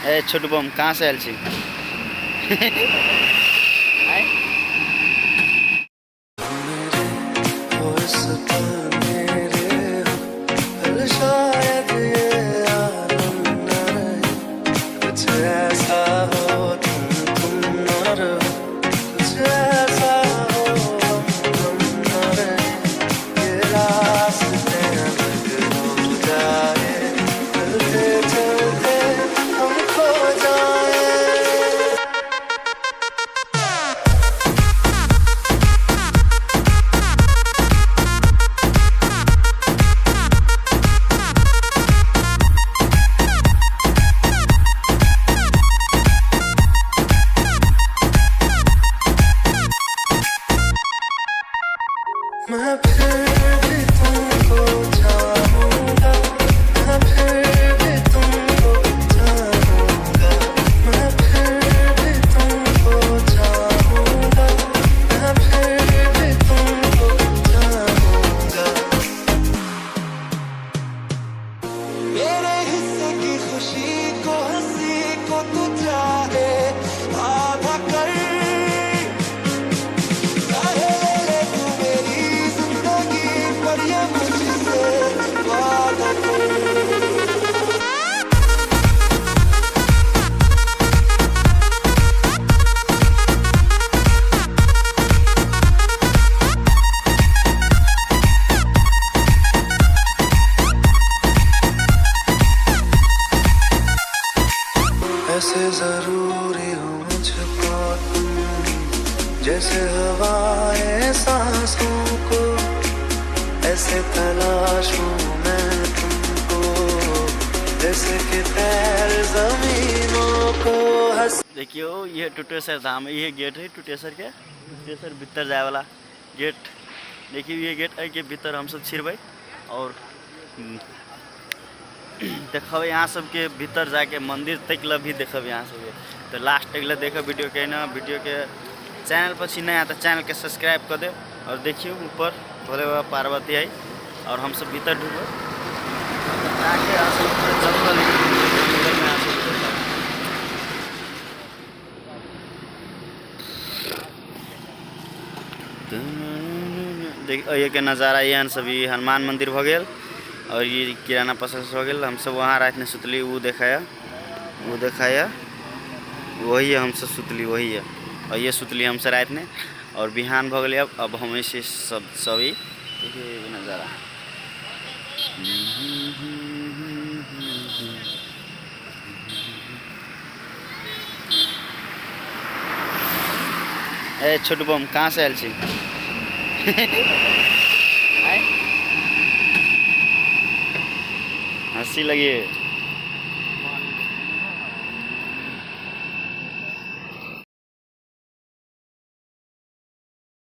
ए छोटू बम कहाँ से आयल छी? आँय? शायद ये आलम न रहे, कुछ ऐसा हो तुम न रहो, कुछ ऐसा हो हम न रहे, ये रास्ते अलग हो जाए, चलते चलते हम खो जाए। मैं फिर भी तुमको चाहूंगा, मैं फिर भी तुमको चाहूंगा, मैं फिर भी तुमको चाहूंगा, मैं फिर भी तुमको चाहूंगा। मेरे हिस्से की खुशी को, हंसी को तू चाहे आधा कर, चाहे ले ले तू मेरी जिंदगी, पर ये मुझसे वादा कर। ऐसे जरूरी हो मुझको तुम, जैसे हवाएं सांसों को, ऐसे तलाशूं मैं तुमको, जैसे कि पैर जमीनों को। हंस देखियो ये टुटेश्वर धाम, ये गेट है टुटेश्वर के, टुटेश्वर भीतर जाए वाला गेट। देखियो ये गेट है के भीतर हम सब छिरबै और देखब यहाँ सबके भीतर जाके मंदिर तक ल भी देखब यहाँ सबके। तो लास्ट तक ल देखब वीडियो के ना, वीडियो के चैनल पर छी नया तो चैनल के सब्सक्राइब कर दे। और देखियो ऊपर भोले बाबा पार्वती है और हम सब भीतर ढुकब जाके यहाँ सब पूरा जंगल है, जंगल में यहाँ सब भीतर। देख ये के नज़ारा ये सभी हनुमान मंदिर भ गेल और ये किराना पसंद हो गेल। हम सब वहाँ रात में सुतली, वो देखाया, वो देखाया, वही है हम सब सुतली, वही है। और ये सुतली हम सब रात में और बिहान भ गेल। अब हम ऐसे सब सभी देखिए ये नज़ारा। ए छोटू बम कहाँ से आयल छी? आँय? हंसी लगी।